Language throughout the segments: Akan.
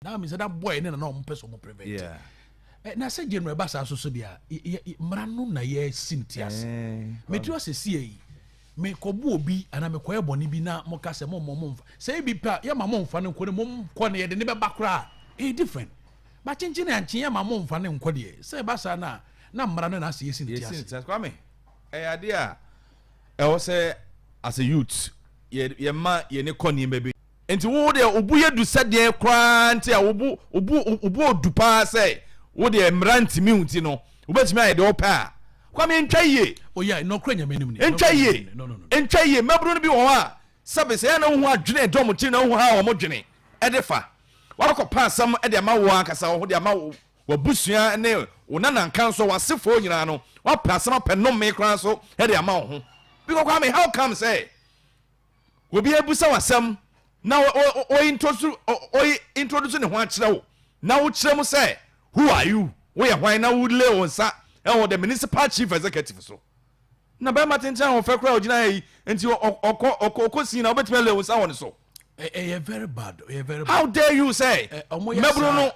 That means that boy ne na ɔmo pɛ sɛ ɔmo prevent. Na sɛ general ɛba saa so deɛ a, mmara no na yɛsi ne ti ase. Meti hɔ sɛ sie yi, mekɔbu obi anaa mekɔyɛ bɔne bi na moka sɛ mommɔ momfa sɛ ebi pɛ a, yɛma momfa no nkɔ ne monkɔ no, yɛde ne bɛba koraa, ɛyɛ different. Ba kyenkyen ankyen yɛma momfa ne nkɔ deɛ, sɛ ɛba saa no a, na mmara no na asɛ yɛsi ne ti yɛsi ne ase. Ti ase, Kwame, ɛyɛ adeɛ a ɛwɔ sɛ as a youth yɛma yɛne kɔ nneɛma bi. Nti wo deɛ, obu yɛ du sɛdeɛ koraa nti a wobu odu paa sɛ wo deɛ mmara ntumi wo ti no, wobɛtumi ayɛ deɛ wopɛ a, Kwame, ntwa yie. Oyɛ nɔkorɛ Nyame anim ni. Ntwa yie. No. Ntwa yie. Mmabunu no bi wɔ hɔ a, sɛbe, sɛ yɛn na wohu adwene ɛdɔ mo tiri na wohu ha a wɔn dwene ɛde fa wakɔ pa asɛm ɛde ama wo ankasa wo ho, de ama wo wabusua ne wo nananka nso, w'asefoɔ nyinaa no, wapɛ asɛm apɛ nnome koraa nso ɛde ama wo ho. Because Kwame, how come sɛ obi abusa w'asɛm na ɔyi introduce ne ho akyerɛ wo na wokyerɛ mu sɛ, "Who are you? Woyɛ hwan?" Na wole wo nsa ɛwɔ the municipal chief executive so, na bɛrima tenten ahoɔfɛ koraa a ogyina ha yi nti ɔkɔ sin na wobɛtumi ale wo nsa wɔ ne so. Ɛyɛ very bad, ɛyɛ very bad. How dare you sɛ Ɔmo yɛ mmabunu saa. no?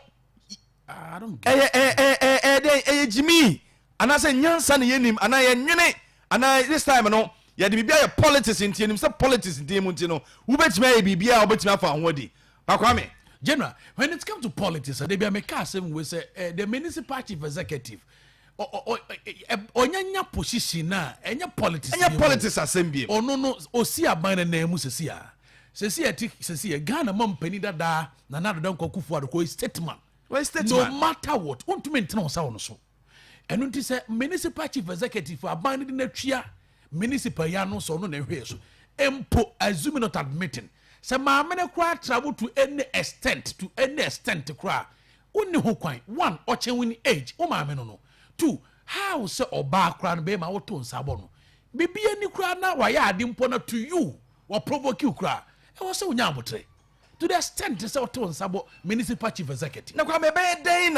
I don't get. Ɛyɛ dɛn? Ɛyɛ gyimi anaasɛ nyansa ne yɛnim anaa yɛnwene anaa this time no yɛde biribi ayɛ politics, nti yɛnim sɛ politics nti mu nti no wobɛtumi ayɛ biribi a wobɛtumi afa ho adi, Pakwame. General, when it comes to politics, they be make asɛm we say the municipal chief executive ɔnyanya position na ɛnyɛ politics. Ɛnyɛ bi mu. Politics asɛm biem. Ɔno no osi aban no nan mu sisi a sisi a ti sisi a Ghana ma mpanin dadaa Nana Addo Dankwa Akufo-Addo kɔ statesman. Wɔyɛ No statesman. matter what, wontumi ntena wo nsa wɔ no so. Ɛno nti sɛ municipal chief executive, aban no de n'atua municipal yi ano sɛ ɔno na ɛhwɛ so mpo, assuming not admitting sɛ maame no koraa travel to any extent koraa, wonni ho kwan. One, ɔkyɛn wo ni age, wo maame no. Two, how sɛ ɔbaa koraa no bɛrima woto nsa bɔ no biribi ani koraa na wayɛ ade mpo na to you wɔ provoke you koraa, ɛwɔ sɛ wonya abotere to the extent sɛ woto nsa bɔ municipal chief executive. Na Kwame, ɛbɛyɛ dɛn?